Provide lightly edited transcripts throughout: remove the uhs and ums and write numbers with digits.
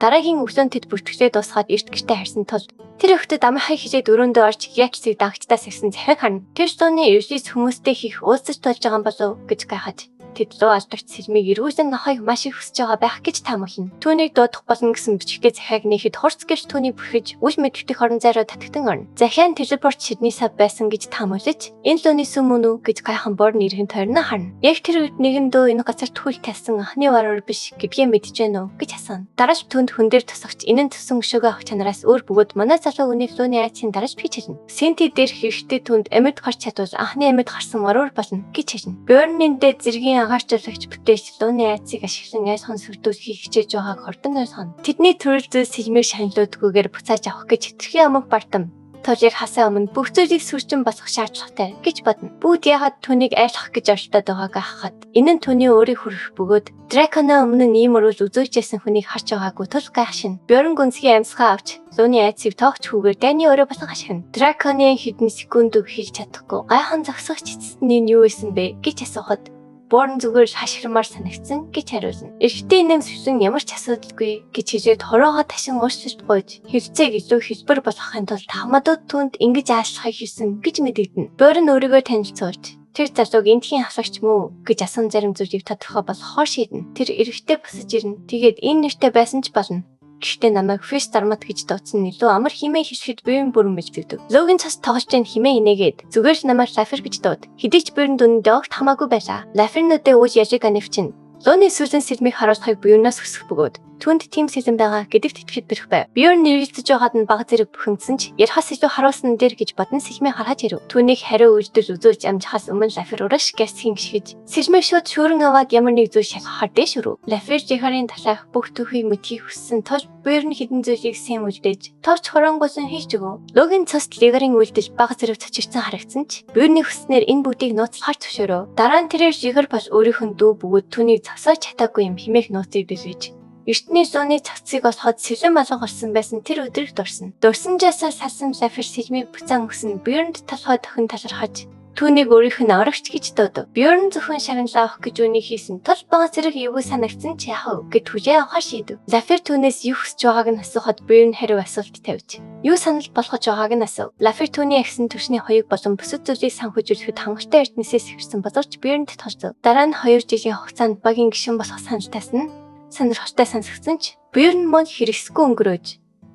Дараагийн өглөө тэд бүртгэлээ дуусгаад эрт гэртээ харсан тул тэр охидод амархыг хилээд өрөөндөө орж Гиаксыг дагчдаа сагсан захин харна. Тэр сууны Эвлис хүмүүстэй хийх уулзаж тулж байгаа юм болов уу гэж гайхаж тэд луу алдагч сэлмийг эргүүлэн авахыг маш их хүсэж байгаа байх гэж таамаглана. Түүнийг дуудах болно гэсэн бичгтээ захиаг нээхэд хурц гэрч түүнийг бүрхэж үл мэддэх орон зайруу татагтан орно. Захиа нь телепорт шидний сав байсан гэж таамаглаж энэ лууны сүм мөн үү гэж гайхан бор нэрхэн тойрно харна. Яг тэр үед нэгэн дөө энэ газар түл тавьсан анхны варвар биш гэдгээ мэдэж гэнэ үү гэж асууна. Дарааж түнд хүн дээр тусагч энэ нь тусан өшөөгөө авах чанараас өөр бөгөөд манай залуу үнийг лууны айцын дарааж гэж хэлнэ. Синти дээр хэрэгтэй түнд амьд гарч чадвал анхны амьд гарсан варвар болно гэж хэлнэ. Бёрнин дээр зэргийн агаарчуулагч бүтээч лууны айцыг ашиглан айлхан сүрдүүлэхийг хичээж байгааг хурдан ойлгоно. Тэдний төрөл зүйл сэлмийг шаналуудгүйгээр буцааж авах гэж хэтэрхий амаг бардам тул яг хасаа өмнө бүх зүйлийг сүрчин болох шаардлагатай гэж бодно. Бүгд яагаад түүнийг айлгах гэж оролдоод байгааг хахад энэ нь түүний өөрийг хүрэх бөгөөд Драконо өмнө нь ийм өрөөл үзүүлжсэн хүнийг харж байгаагүй тул гайхшин. Бёрн гүнзгий амьсгаа авч лууны айцыг тоогч хүүгээр дайны өрөө болгон ашигна. Драконын хэдэн секунд үг хэлж чадахгүй гайхан зогсох эцэст нь энэ юу байсан бэ гэж асуухад Борн зүгээр хашгирмаар санагдсан гэж хариулна. Эрэгтэй инээмсэглэн ямар ч асуудалгүй гэж хэлээд хороогоо ташин уушлаж гуйж хэлцээг илүү хэлбэр болгохын тулд хамаадууд түүнд ингэж аашлахыг хэлсэн гэж мэдэгдэнэ. Борн өөрийгөө танилцуулж тэр залууг эндхийн ахлагч мүү гэж асан зарим зүйлийг тодорхой болгохоор шийднэ. Тэр эрэгтэй босож ирнэ. Тэгээд энэ нэртэй байсан ч болно. Гэхдээ намайг Фиш Дармат гэж дуудсан нь илүү амар химээ хэлэхэд буян бүрэн мэлдэгдэг. Логийн цас тоглож जैन химээ инээгээд зүгээр л намайг Лафер гэж дууд. Хэдий ч буян дүндээ огт хамаагүй байлаа. Лафернүүдээ үйл яжиг анивчин. Лууны сүүлэн сэлмийг харуулахыг буянаас хүсэх бөгөөд түүнд тийм сэлэн байгаа гэдэгт итгэхэд бэрх байв. Бьорн нэрлэлцэж байгаад нь баг зэрэг бухимдсан ч ярихаас илүү харуулсан дээр гэж бодон сэлмээ хараад ирэв. Түүнийг хариу үйлдэл үзүүлж амжихаас өмнө Лафер урагш гясхийн гიშгэж сэлмээ шууд шүүрэн аваад ямар нэг зүйл шалгахаар дээш өрөв. Лафер Жихарын талаарх бүх түүхийг мэдхийг хүссэн тул Бьорн хэдэн зүйлийг сайн үлдээж товч хоронгуулсан хийж өгөв. Логийн цост Лигарын үйлдэл баг зэрэг цочирсан харагдсан ч Бьорны хүснээр энэ бүгдийг нууцлахаар зөвшөөрөв. Дараа нь тэрээр Жихар бол өөрийнх нь дүү бөгөөд түүнийг зогсоож чадаагүй юм химээх нууцыг бэлгэж Эртний зууны цацыг олоход сэлэн малгай гарсан байсан тэр өдрийг дурсан. Дурсамжаасаа салсан Лафер сэлмийг буцаан өгсөн Бьорнд толгой дохин талархаж түүнийг өөрийнх нь аврагч гэж дуудав. Бьорн зөвхөн шагналаа авах гэж үүнийг хийсэн тул бага зэрэг эвгүй санагдсан ч яах вэ гэд хүлээн авахар шийдэв. Лафер түүнээс юу хүсэж байгааг нь асуухад Бьорн хариу асуулт тавьж юу санал болгож байгааг нь асуув. Лафер түүний агсан түвшний хоёуг болон бусад зүйлийг санхүүжүүлэхэд хангалттай эрдэнэсээс хэрсэн боловч Бьорнд толцов. Дараа нь 2 жилийн хугацаанд багийн гишүүн болох саналтаас нь сонирхолтой сонсогдсон ч Бьорн мөн хэрэгсгүй өнгөрөөж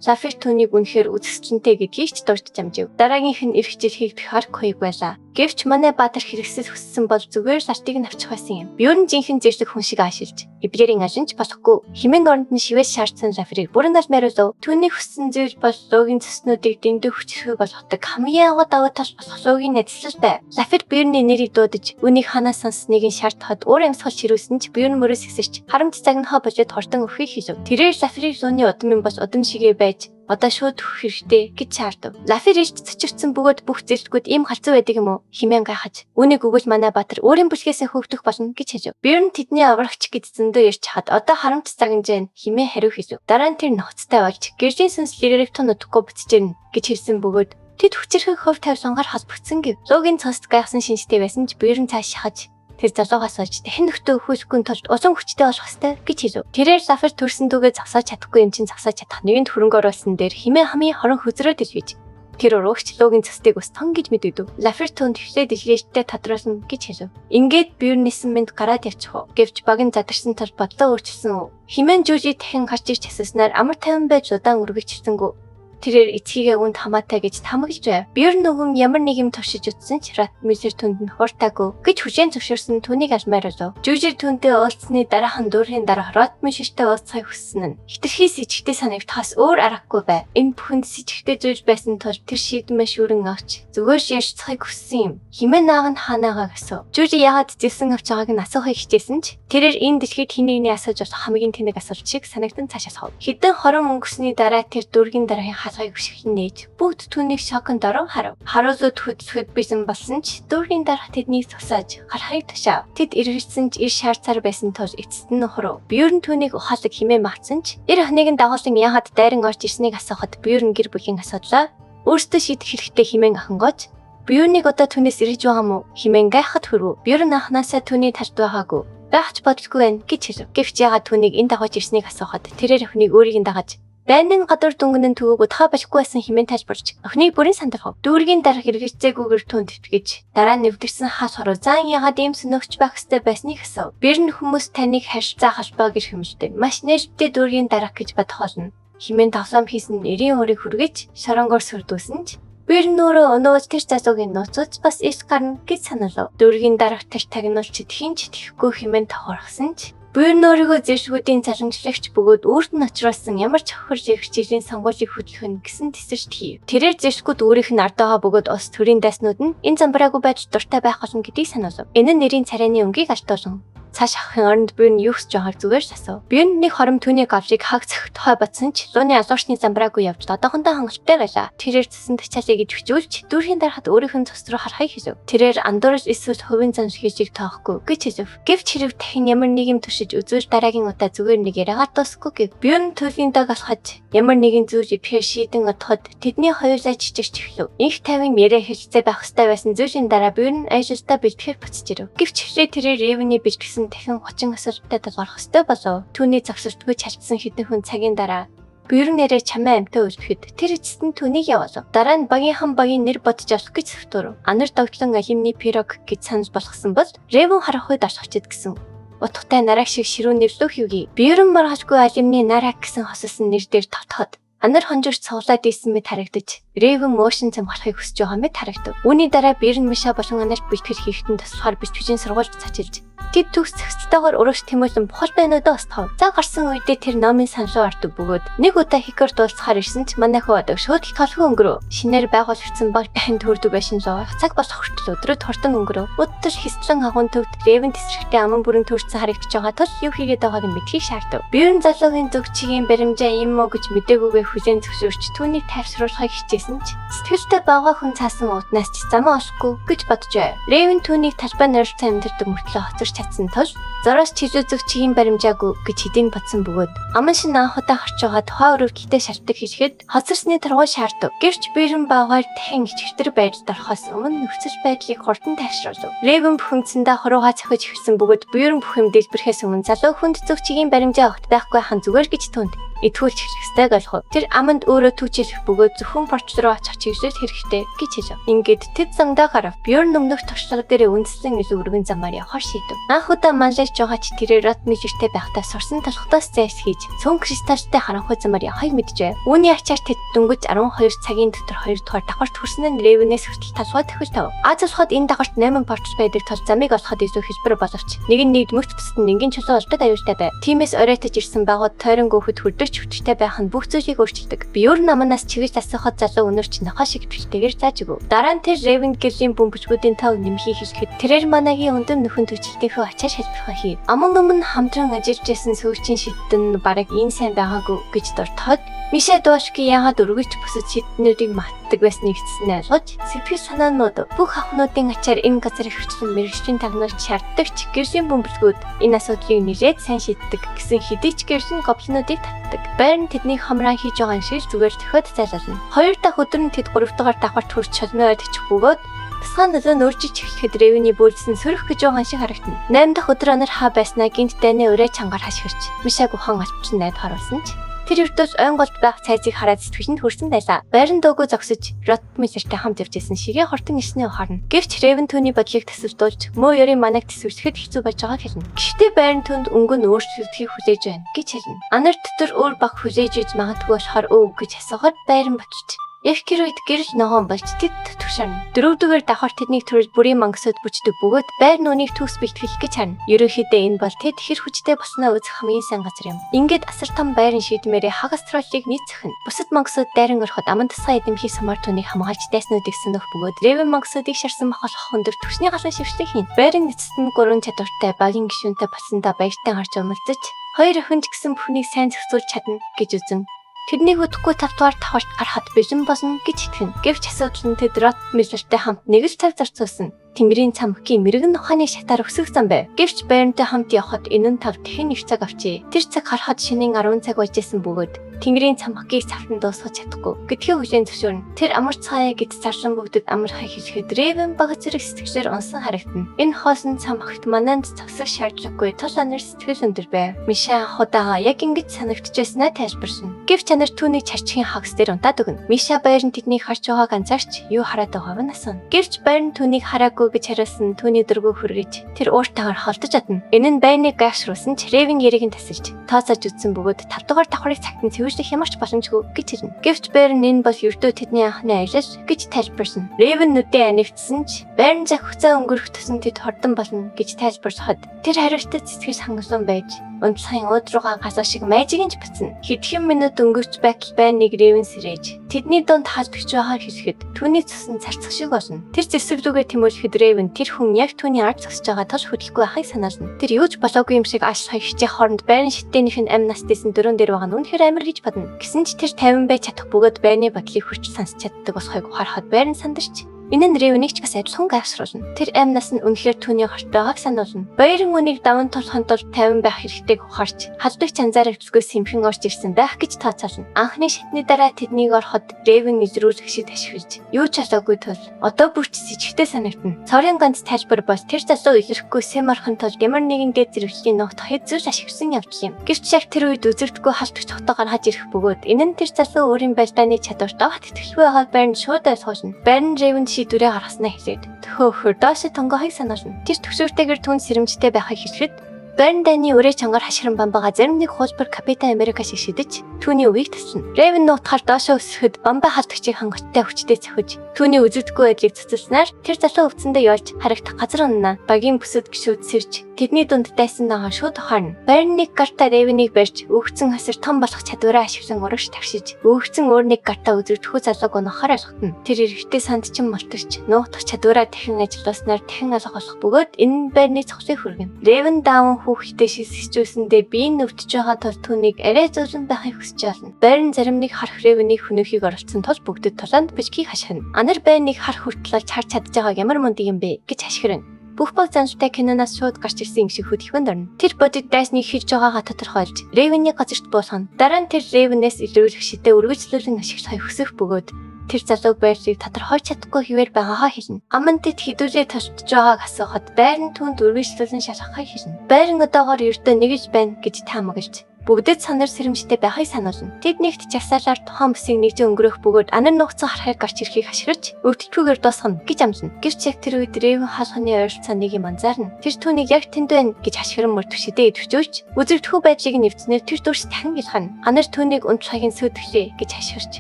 Лафер түүнийг үнэхээр үзэсгэлэнтэй гэдгийг ч дурдж амжив. Дараагийнх нь эх жил хийгдэх арк хоёг байлаа. Гэвч манай Баатар хэрэгсэл хүссэн бол зүгээр л артыг нь авчих байсан юм. Бьорн жинхэнэ зэрлэг хүн шиг аашилж эдгээрийн алин ч болохгүй. Химэн оронд нь шивээс шаардсан Лаферыг бүрэн ал мариулав. Түүний хүссэн зүйл бол луугийн цэснүүдийг дэндүү хүчрхэг болгодог хамгийн агуу давуу тал болох луугийн найзлал бай. Лафер Бьорны нэрийг дуудаж үүнийг ханаас сонссныг нь шаардахад өөр амьсгал ширүүсэн ч Бьорн мөрөөс ихсэрч харамт загнахаа болоод хурдан өхийг хэлв. Тэрээр Лаферыг лууны удам юм бол удам шигээ байж одоо шууд өгөх хэрэгтэй гэж шаардав. Лафер илт цочирдсан бөгөөд бүх зэлтгүүд ийм галзуу байдаг юм уу? Химэн гайхаж. Үүнийг өгвөл манай Баатар өөрийн бүлгээсээ хөөгдөх болно гэж хэлв. Бьорн тэдний аврагч гэж зөндөө ярьж хаад одоо харамт загнаж байна химээ хариу хэлв. Дараа нь тэр нухацтай болж гэрлийн сүнс Лирептон удахгүй буцаж ирнэ гэж хэлсэн бөгөөд тэд хүчирхэг хөв тавьсангаар холбогдсон гэв. Луугийн цост гайхсан шинжтэй байсан ч Бьорн цааш шахаж тэр залуугаас олж дахин нөхдөө өхүүлэхгүй тулд улам хүчтэй болох ёстой гэж хэлв. Тэрээр Лафер төрсөн дүүгээ зогсоож чадахгүй юм чинь зогсоож чадах нэгэнд хөрөнгө оруулсан дээр химээ хамгийн хорон хөзрөөд илгэж тэр урагч луугийн цэцдэг ус тон гэж мэдэгдэв. Лафер түнд эхлээд илгээжтэй тодруулна гэж хэлв. Ингээд Бьорнисэн мэд гараад явчих уу. Гэвч багийн задарсан тул бодлоо өөрчилсөн үү. Химэн Жүли дахин гарч ирж асууснаар амар тайван байж удаан үргэлжилсэнгүй. Тэрээр эцгийгээ үнд хамаатай гэж таамаглаж байв. Бьорн нэгэн ямар нэг юм туршиж утсан ч Рат Миллер түнд нь хууртаагүй гэж хүлээн зөвшөөрсөн түүнийг алмаар болов. Жүжир түүнтэй уулзсны дараахан дүүрхийн дараа Рат Миллертэй уулзахыг хүссэн нь хитрхи сэжигтэй санагдахаас өөр аргагүй байв. Энэ бүхэнд сэжигтэй зүйл байсан тул тэр шийдмээ шүүрэн авч зүгээр л ярьцахыг хүссэн юм. Химэн нааг нь хаанагааг асуув. Жүжи яагаад зэлсэн авч байгааг нь асуухыг хичээсэн ч тэрээр энэ дэлхийд хэн нэгний асууж болох хамгийн тэнэг асуулт шиг санагдан цаашаа сав. Хэдэн хорон өнгөрсний дараа тэр дүүргийн дараагийн хаалгыг өшгөлн нээж бүгд түүнийг шоконд оров харав. Харуулууд хөдлөхөд бэлэн болсон ч дүүргийн дарга тэднийг зогсоож гарахыг тушаав. Тэд эргэлзсэн ч ир шаарцаар байсан тул эцэст нь хурав. Бьорн түүнийг ухаалаг химээ магтсан ч эр хоног нь дагуулan яагаад дайран орж ирснийг асуухад Бьорн гэр бүлийн асуудлаа өөртөө шийдэх хэрэгтэй химэн ахингооч Бьорныг одоо түүнээс эргэж байгаа мó химэн гайхад хөрөв. Бьорн анханасаа түүний талд байгаагүй. Байх ч бодолгүй байна гэж хэлв. Гэвч яагаад түүнийг энэ дагаж ирснийг асуухад тэрээр охиныг өөрийг нь дагаж Байнын гадуур дүнгэнэн төвөг удахаа болихгүй байсан хэмээн тайлбарч охиныг бүрэн сандалгав. Дүүргийн дарга эргэлзээгүйгээр түүнд итгэж дараа нь нэвтэрсэн хас хороо зан яагаад ийм сөнөөгч байх ёстой байсныг асуув. Бэр нь хүмүүс таныг харьцаа холбоо гэр хэмждэг. Маш нээлттэй дүүргийн дарга гэж бодох болно. Хэмээн тоглоом хийсэн нэрийн өөрийг хүргэж шоронгоор сүрдүүлсэн ч Бэр нь өөрөө өнөөж тэр залуугийн нууцуд бас ис гарна гэж саналав. Дүүргийн дарга тэр тагнуулч тэхийн ч тэхгүй хэмээн тохиорхсон ч Буйр нь өөрийгөө зэвсгүүдийн залгамжлагч бөгөөд өөрт нь очруулсан ямар ч хохир жигчлийн сонгуулийг хөтлөх нь гэсэн тэсэрч хийв. Тэрээр зэвсгүүд өөрийнх нь ардаагаа бөгөөд улс төрийн дайснууд нь энэ замбраагүй байж дуртай байх болно гэдгийг сануулв. Энэ нь нэрийн царайны өнгийг алдуулсан. Цааш авахын оронд Бюн юу гэж байгааг зүгээр л асуув. Бюн нэг хором түүний говьлыг хаг цохих тухай бодсон ч лууны алуурчны замбраагүй явж одоохондоо хангалттай байлаа. Тэрээр цэсэн тачаалыг гэж хүчүүлж дүүрхийн дарахад өөрийнх нь цус руу харахыг хэлв. Тэрээр андуурч эсвэл хувийн зам хийжийг тоохгүй гэж хэлв. Гэвч хэрэг дахин ямар нэг юм туршиж үзвэл дараагийн удаа зүгээр нэг яриагаар дуусахгүй гэв. Бюн төлгийн даг алхаж ямар нэгэн зүйл идэхээр шийдэн одоход тэдний хоёулаа чичирч эхлэв. Инх тайван яриа хэлцээ байх ёстой байсан зүйлийн дараа Бюн ажилдаа бэлтгэхээр буцаж ирэв. Гэвч эхлээд тэрээр Ревений бэлтгэсэн дахин 30 асуулттай тулгарх ёстой болов. Түүний зогсолтгүй чалчсан хэдэн хүн цагийн дараа Бюрн нэрээр чамаа амтаа үлдэхэд тэр эцэст нь түүнийг явуулав. Дараа нь багийнхан багийн нэр бодож авах гэж зөвтөрөв. Анар догтлон алимны пирог гэж санал болгосон бол Ревен харах үед орчиход гэсэн. Утгатай нараг шиг ширүүн нэвлэх юугий. Бюрн маргаашгүй алимны нараг гэсэн хосолсон нэр дээр тавтахад Анар хонжирч цуглаад ийсэн мэт харагдаж, Ревен мөшин цам гарахыг хүсэж байгаа мэт харагдав. Үүний дараа Бирн Миша болон Анарт бэлтгэл хийхдээ туслахаар бэлтгэжийн сургуульд цочилж, тэд төгс зохицтойгоор өрөөш тэмүүлэн бухал байнуудаа устгав. Цаг гарсан үедээ тэр номын санал руу артав бөгөөд нэг удаа хикер дуулцахаар ирсэн ч манай хүү одог шууд л толгой өнгөрөв. Шинээр байгуулагдсан баг дахин төрдөг байшин руу цаг болох хүртэл өдрөө хурдан өнгөрөв. Удтал хислэн агуун төвд Ревен тесрэгтэй аман бүрэн төрсөн харагдаж байгаа тул юу хийгээд байгааг нь мэдхийг шаардав. Бирн залуугийн зүг чигийн баримжаа юм уу гэж мдэггүйгээ хүлээн зөвшөөрч түүнийг тайвшруулахыг хичээсэн ч сэтгэлтэй баага хүн цаасан утнаас ч замаа олохгүй гэж боджээ. Ревен түүнийг талбай нойрцон амьдардаг мөртлөө хоцорч чадсан тул зороос чөлөө зүг чигийн баримжаагүй гэж хэдийн бодсон бөгөөд аман шин анх удаа харж байгаа тухайн өрөвдөлтөд шалтгаан хийхэд хоцорсны торгуй шаардав. Гэвч Бирэн баагаар дахин ичгтэр байдалд орохоос өмнө нөхцөл байдлыг хурдан тайвшруулав. Ревен бухимдсандаа хуруугаа цохиж эхэлсэн бөгөөд Бирэн бүх юм дэлбэрэхээс өмнө залуу хүнд зүг чигийн баримжаа огт байхгүй хан зүгээр гэж түнд итгүүлж эхлэх ёстой болох. Тэр аманд өөрөө түүчэлэх бөгөөд зөвхөн порч руу очих чиглэл хэрэгтэй гэж хэлв. Ингээд тэд замдаа гарав. Бьорн өмнөх туршлага дээр үндэслэн илүү өргөн замаар явахар шийдэв. Анх удаа манлайлж байгаа ч тэрээр рот мижертэй байхдаа сурсан толготоос зайлс хийж цөөн кристаллтай харанхуй замаар явахыг мэджээ. Үүний ачаар тэд дөнгөж 12 цагийн дотор 2 дугаар давхарт хүрсэн нь Ревенээс хүртэл талбай тохиолдов. Аз болоход энэ давхарт 8 порч байдаг тул замыг олоход илүү хэлбэр боловч нэг нь нэгдмэгт бусад нь энгийн чулуу болдог аюултай байв. Тиймээс оройтож ирсэн багууд тойрон гүөхөд хүрдэгч хүчтэй байх нь бүх зүйлийг өөрчилдөг. Бьорн наманаас чиглэл асуухад залуу өнөрч нохой шиг бэлтэйгээр зааж өгөв. Дараа нь тэр Ревен гэрлийн бөмбөжгүүдийн тоог нэмхийг хэлэхэд тэрээр манагийн өндөр нөхөн төжилтийнхөө ачаар шалбархаа хийв. Аман өмнө хамтран ажиллаж байсан сүүчийн шидтэн бараг энэ сайн байгаагүй гэж дуртахад Мишэ Дошки яагаад өргөж бусад шидтнүүдийг маттдаг байсныг эцэс нь ойлгож сэтгэл санаанууд бүх ахнуудын ачаар энэ газар хөрчлөн мэрэгчдийн тагнуулж шаарддаг ч гэрлийн бөмбөлгүүд энэ асуудлыг нэлээд сайн шийддэг гэсэн хэдий ч гэрлийн гоблинуудыг татдаг. Байрн тэднийг хамраан хийж байгаа юм шиг зүгээр төхөөд зайлуулна. Хоёр дахь өдөр нь тэд гурав дахь давхарт хүрч шалмын ойд очих бөгөөд тусгай нөлөө нөржиж эхлэхэд Ревений бөөлжсөн сөрөх гэж байгаа шиг харагдана. 8 дахь өдөр анар хаа байснаа гинт дайны өрөө чангаар хашгирч Мишаг ухаан алчсан найд харуулсан ч тэр ертөөс ойн голд байх цайзыг хараад сэтгэлэнд хүрсэн байлаа. Байран дуугүй зогсож Рот Миллертэй хамт явж исэн шигээ хортон ирсний ухаарна. Гэвч Ревен түүний бодлыг тасалдуулж мөө ёрийн манаг төсвөрчөд хэцүү болж байгааг хэлнэ. Гэхдээ байран түүнд өнгө нь өөрчлөгдөхийг хүлээж байна гэж хэлнэ. Анар дотор өөр баг хүлээж иж магадгүй болохоор өө гэж асуухад байран ботч. Яг тэр үед гэрэл ногоон болж тэд төвшөрнө. Дөрөвдүгээр давхар тэднийг төрөл бүрийн мангасууд бүждэг бөгөөд байр нүунийг төгс бэлтгэх гэж харна. Ерөнхийдөө энэ бол тэд хэр хүчтэй болсноо үзэх хамгийн сайн газар юм. Ингээд асар том байран шийдмээрээ хагас троллыг нийт цохино. Бусад мангасууд дайран ороход аман тусгай эдэмхий сумаар түүнийг хамгаалж дайснуудыг сөнөх бөгөөд Ревен мангасуудыг шарсан махал өндөр түвшний галан шившлэг хийн. Байран эцэст нь гурван чадвартай багийн гишүүнтэй болсондоо баяртай гарч умалцаж хоёр охин ч гэсэн бүхнийг сайн зохицуулж чадна гэж үзэн. Тэрнийг удахгүй 5 дугаар давхарт гарахад бэлэн болно гэж итгэнэ. Гэвч асуудал нь тэд Рот Миллертэй хамт нэг л цаг зарцуулсан. Тэнгэрийн цамхгийн мэрэгэн ухааны шатаар өсөх зам байв. Гэвч Байронтай хамт явхад энэ нь тав дахин их цаг авчээ. Тэр цаг харахад шөнийн 10 цаг болж исэн бөгөөд Тэнгэрийн цамхгийг цавтан дуусгах чадахгүй гэдгийг хүлээн зөвшөөрнө. Тэр амарцгаая гэж зарлан бүгдэд амархыг хэлэхэд Рэвен бага зэрэг сэтгэлээр унсан харагдана. Энэ хоосон цамхагт мананд зогсох шаардлагагүй тул анар сэтгэл өндөр байв. Миша худаага яг ингэж санагдчихсанаа тайлбарсан. Гэвч анар түүнийг чарчхийн хагас дээр унтаад өгнө. Миша байран тэднийг харж байгааг анзаарч юу хараад байгааг нь асууна. Гэвч байран түүнийг хараагүй гэж хариулсан түүний дөрвөө хүргэж тэр ууртайгаар холдож адна. Энэ нь байрныг гайхшруулсан ч Рэвен яриг нь тасалж тооцоож үзсэн бөгөөд 5 дугаар давхрыг цагт нь цэвэрших ямар ч боломжгүй гэж хэлнэ. Гэвч Байрон энэ бол ердөө тэдний анхны аялал гэж тайлбарсан. Рэвен нүдээ анивчсан ч Байрон захицаа өнгөрөх тусам тэд хордон болно гэж тайлбарлахад тэр хариултад сэтгэл хангалуун байж унтлахын ууд руугаа гасаа шиг майжиг нь бацна. Хэдхэн минут өнгөрч байтал Байрныг Рэвен сэрээж тэдний дунд халдвч байгааг хэлэхэд түүний цус нь царцах шиг болно. Тэр зэвсэг лүүгээ тэмүүлэхэд Рэвен тэр хүн яг түүний ард зогсож байгаа тул хөдлөхгүй байхыг санаална. Тэр юу ч болоогүй юм шиг ашлахыг хичээх хооронд Байрон шитээнийх нь амь нас дэсэн дөрөн дээр байгаа нь үнэхээр амар гэж бодно. Гэсэн ч тэр 50 байж чадах бөгөөд Байрны бодлыг хүрч сонсч чаддаг болохыг ухаарахад Байрон сандарч энэ нь Рэвенийг ч бас адилхан гайхшруулна. Тэр амь нас нь үнэхээр түүний горт байгааг сануулна. Баяран үнийг даван тулахын тулд 50 байх хэрэгтэйг ухаарч халдварч анзаарэгдэлгүй сэмхэн орж ирсэн байх гэж тооцоолно. Анхны шатны дараа тэднийг ороход Рэвен илрүүлэх шид ашиглаж юу ч болоогүй тул одоо бүр ч сэжигтэй санагдана. Цорын ганц тайлбар бол тэр залуу илэрхгүй сэм орохын тулд ямар нэгэн дээд зэрэглэлийн ногт хэд зүйл ашигласан явдал юм. Гэвч яг тэр үед үзэгдэхгүй халдварч хотоо гаргаж ирэх бөгөөд энэ нь тэр залуу өөрийн байлдааны чадварт огт итгэлгүй байгааг Байрн шууд ойлгуулна. Байрн Рэвен шийдвэрээ гаргаснаа хэлээд төхөөхөр доош тонгохыг сануулна. Тэр төгсөөртэйгэр түн сэрэмжтэй байхыг хэлэхэд Байрн дайны өрөө чангаар хашгиран бамбагаа зарим нэг хуулбар Капитан Америка шиг шидэж түүний үгийг таслана. Рэвен нуутахаар доошоо өсөхөд бамбай халдагчийг хангалттай хүчтэй цохиж түүний үзэгдэхгүй байдлыг цэцэлснээр тэр залуу өвцөндөө явж харагдах газар унана. Багийн бүсэд гişүүд сэрж тэдний дунд дайсан байгаа шууд ухаарна. Байрн нэг гартаа Рэвенийг барьж өгцөн хасар том болох чадвараа ашиглан урагш тавшиж өгцөн өөр нэг гартаа үзэгдэхүү залууг унахаар ойлготно. Тэр эрэгтэй санд чин мултарч нуутах чадвараа дахин ажиллуулснаар дахин алга болох бөгөөд энэ нь байрны цохлыг хүргэнэ. Рэвен даавн хүүхдээ шисгжүүлсэндээ бие нь өвдөж байгаа тул түүнийг арай зөөлөн байхыг хүсэж байна. Байрн зарим нэг харах Рэвенийг хөнөөхийг оролцсон тул бүгдэд тулаанд бичгийг хашгина. Анар байрныг харах хүртэл харж чадж байгааг ямар мундаг юм бэ гэж хашгирна. Бүх баг заналтай киноноос шууд гарч ирсэн юм шиг хөдөлгөөнд орно. Тэр бодит дайсныг хэрж байгаагаа тодорхойлж Рэвений газарт буулгана. Дараа нь тэр Рэвенээс илрүүлэх шидэ үргэлжлүүлэн ашиглахыг хүсэх бөгөөд тэр залууг байрлыг тодорхойлж чадахгүй хэвээр байгаагаа хэлнэ. Аман тэд хэдүүлээ тултж байгааг асуухад байран түүнд үргэлжлүүлэн шалгахыг хэлнэ. Байран одоогоор ердөө нэг л байна гэж таамаглаж бүгдэд санар сэрэмжтэй байхыг сануулна. Тэд нэгт жагсаалаар тухайн бүсийг нэгжин өнгөрөөх бөгөөд анар нуугдсан харахыг гарч ирэхийг хашгирч өвдөлтгүйгээр дуусгана гэж амлана. Гэвч яг тэр үед Рэвен хаалганы ойролцоо нэг юм анзаарна. Тэр түүнийг яг тэнд байна гэж хашгиран мөрдөх шидэ идэвхжүүлж үзэгдэхүү байдлыг нэвтснээр тэр дүрс дахин гэлхана. Анар түүнийг унтлахыг нь сүйтгэлээ гэж хашгирч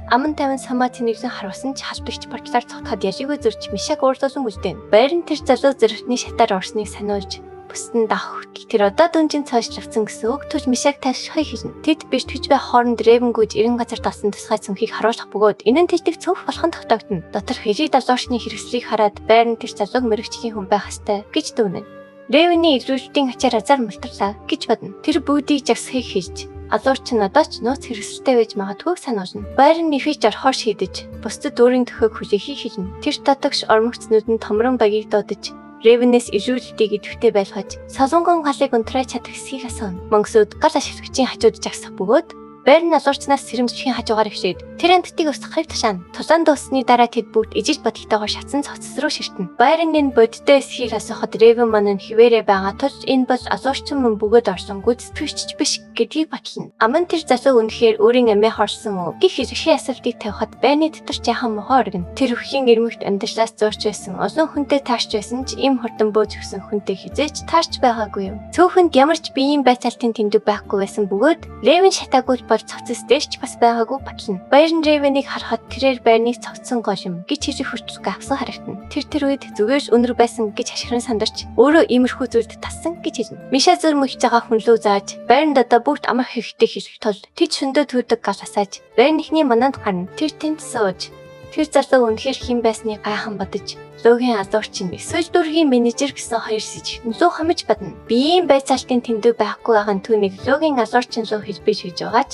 аман тавин самаа тэнэглэн харвасан ч халдварч бодлоор цогтоход ялийгүй зөрч мишаг уурлуулан үлдээнэ. Байран тэр залуу зэрэгтний шатаар орсныг сануулж бүсдэн дах хүртэл тэр одоо дүнжин цоошлогдсон гэсэн үг түл мишаг тайлшхыг хэлнэ. Тэд бэртгэж байх хооронд Рэвен гүйж эрен газар дасан тусгай цүнхийг харуулах бөгөөд энэ нь тэждэг цөөх болох нь тогтоогдоно. Доторх элэг далуурчны хэрэгслийг хараад байран тэр залууг мэрэгчлийн хүн байх ёстой гэж дүгнэнэ. Рэвений илрүүлэлтийн ачаар азар мултарлаа гэж бодно. Тэр бүгдийг жагсахыг хэлж алуурч нь одоо ч нууц хэрэгсэлтэй байж магадгүйг сануулна. Байран нэхэж орохоор шийдэж бусдад өөрийн төхөөг хүлээхийг хэлнэ. Тэр татагш ормогцнууд нь томрон багийг дуудаж Рэвенээс илрүүлэлтийг идэвхтэй байлгаж Солонгон галыг унтраач чадах эсхийг асууна. Монсууд гал ашиглагчийн хажууд жагсах бөгөөд Байрн алуурчнаас сэрэмжлэхийн хажуугаар ихшээд тэр амьтдыг устгахыг тушаана. Тулаан дууссаны дараа тэд бүгд ижил бодолтойгоор шатсан цоцс руу ширтэнэ. Байрн энэ бодиттой эсхийг асуухад Рэвен маань нь хിവэрэ байгаа тул энэ бол алуурчин мөн бөгөөд орсон гүйцэтгэгч биш гэдгийг батлана. Аман тэр залуу үнэхээр өөрийн амиа хорсон уу гэх хэрхэн асуултыг тавихад байрны дотор жаахан мохоо оргино. Тэр өххийн ирмэгт амьдралаас зуурч байсан олон хүнтэй таарч байсан ч ийм хурдан бөөж өгсөн хүнтэй хизээч таарч байгаагүй юм. Цөөхөнд ямар ч биеийн байцаалтын тэмдэг байхгүй байсан бөгөөд Рэвен шатаагүй бол цогцос дээрч бас байгаагүй батлана. Баярн Рэвенийг харахад тэрээр байрныг цогцсон гол юм гэж хэлэх хүртэл гайхсан харагдана. Тэр үед зүгээр л үнэр байсан гэж хашгиран сандарч өөрөө иймэрхүү зүйлд тассан гэж хэлнэ. Миша зөр мөхж байгаа хүн лүү зааж байранд одоо бүгд амар хэрэгтэй хэлэх тул тэд шөндөө түүдэг гал асааж байрны эхний мананд гарна. Тэр тэнд сууж тэр залуу үнэхээр хэн байсныг гайхан бодож лөөгийн алуурч нь эсвэл дүргийн менежер гэсэн хоёр сэжигтэн лөө хамж бодно. Биеийн байцаалтын тэмдэг байхгүй байгаа нь түүнийг лөөгийн алуурчин лөө хэлбэж хийж байгаач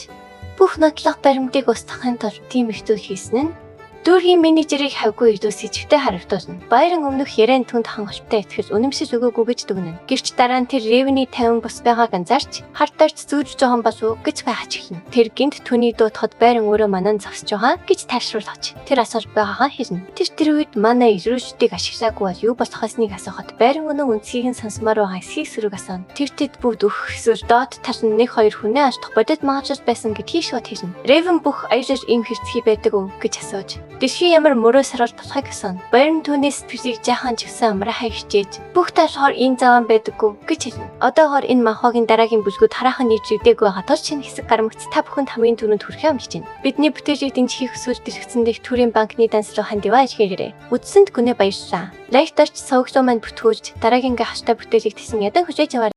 бүх нотлох баримтыг устгахын тулд тийм их зүйл хийсэн нь Дүүргийн менежерийг хавьгүй илүү сэжигтэй харагдуулна. Байран өмнөх ярианд түнд хангалттай итгэл үнэмшил өгөөгүй гэж дүгнэнэ. Гэвч дараа нь тэр Рэвний 50 бус байгааг анзаарч хартаарч зүүж жоохон болов уу гэж гайхаж эхэлнэ. Тэр гинт түүний дуутахад Байран өөрөө манан зогсож байгаа гэж тайлшруулж тэр асуулт байгаагаа хэлнэ. Тэр үед манай ирүүлжүүдийг ашиглаагүй бол юу болох гэснийг асуухад Байран өнөө үнцгийг нь сонсомоор байгаа эсхийг сөрөг асууна. Тэр тэд бүгд өөх эсвэл доод тал нь нэг хоёр хүнээ алдах бодит магадлал байсан гэдгийг шууд хэлнэ. Рэвен бүх аялал ийм хэрцгий байдаг уу гэж асууж дэлхийн ямар мөрөө саруул болохыг асууна. Байран түүнээс сэтгэлийг жаахан ч гэсэн амраахыг хичээж бүх талаар энэ заван байдаггүй гэж хэлнэ. Одоогоор энэ манхвагийн дараагийн бүлгүүд хараахан нийт зүйдээгүй байгаа тул шинэ хэсэг гармагц та бүхэнд хамгийн түрүүнд хүрэхээ өмнө байна. Бидний бүтээлийг дэмжихийг хүсвэл дэлгэцэн дэх төрийн банкны данс руу хандиваа илгээгээрэй. Үзсэнд гүнээ баярлалаа. Лайк дарч суваг руу маань бүртгүүлж дараагийн гайхалтай бүтээлийг тэсэн ядан хүлээж аваарай.